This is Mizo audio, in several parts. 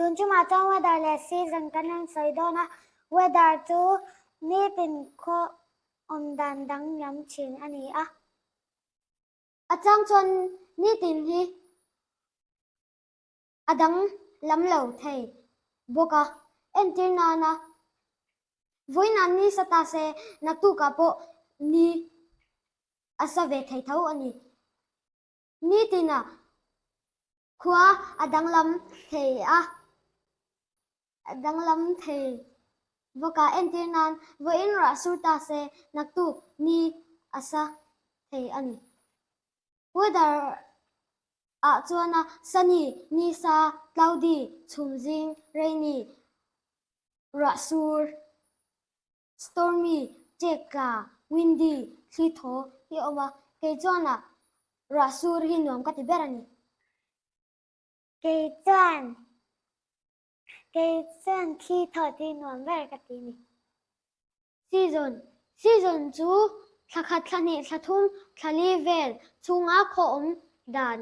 Tun chungah chuan weather leh season kan rawn sawi dawn a, weather chu nitin khaw awm dan danglam thin a ni a. A chang chuan nitin hi a dang lam lo thei bawk a, entir nana vawiin an ni sa ta se naktukah pawh ni a sa ve thei tho a ni. Nitina khua a danglam thei a, a danglam thei bawk a, entir nan vawiin ruah sur ta se naktuk ni a sa thei a ni. Weather ah chuan a sunny, ni sa, cloudy, chhum zing, rainy, ruah sur. Stormy, Ṭekka, Windy, thli thaw hi a awm a, kei chuan a ruah sur hi nuam ka ti ber a ni. Kei chuan, kei chuan thli thaw hi nuam ber ka ti a ni. Season, Season chu thla khat, thla hnih, thla thum, thla li vel chhunga khaw awm dan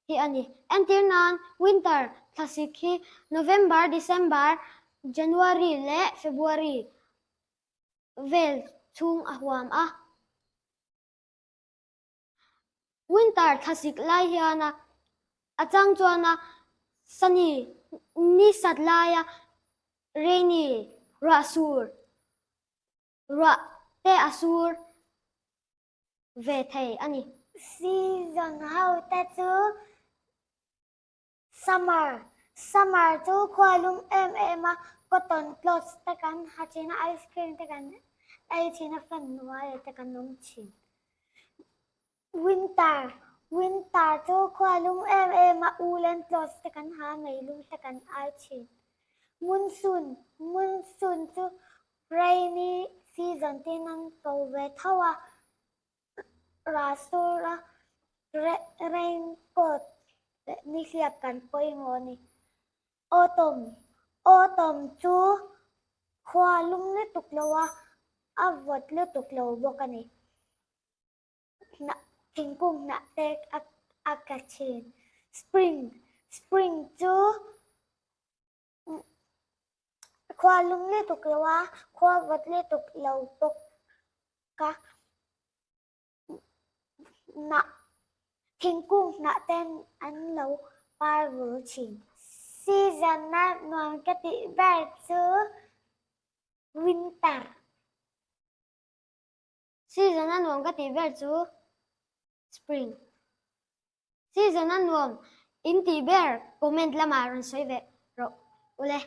hi a ni. Entir nan winter thlasik hi November, December, January leh February vel chhung a huam a. Winter thlasik lai hian a a chang chuan a sunny ni sat laia rainy ruah sur ruah te a sur ve thei a ni. Season ho te chu Summer, Summer chu khua lum em em a, cotton clothes te kan ha thin a, ice cream te kan ei thin a, fan hnuaiah te kan awm thin. Winter, Winter chu khua lum em em a, woolen clothes te kan ha a, meilum te kan ai thin. Monsoon, Monsoon chu Rainy season tin an ko ve tho a, rah sur a, rain coat leh nihliap kan pawimawh a ni. Autumn, Autumn chu khua lum lutuk lo a, a vawt lutuk lo bawk a ni. Hnah, thingkung hnah te a tla thin. Spring, Spring chu Khua lum lutuk lo a, khua vawt lutuk lo bawk a, hnah thingkung hnah ten an lo par vul thin. Season a nuam ka tih ber chu winter. Season a nuam ka tih ber chu spring. Season a nuam in tih ber comment lamah rawn sawi ve rawh ule.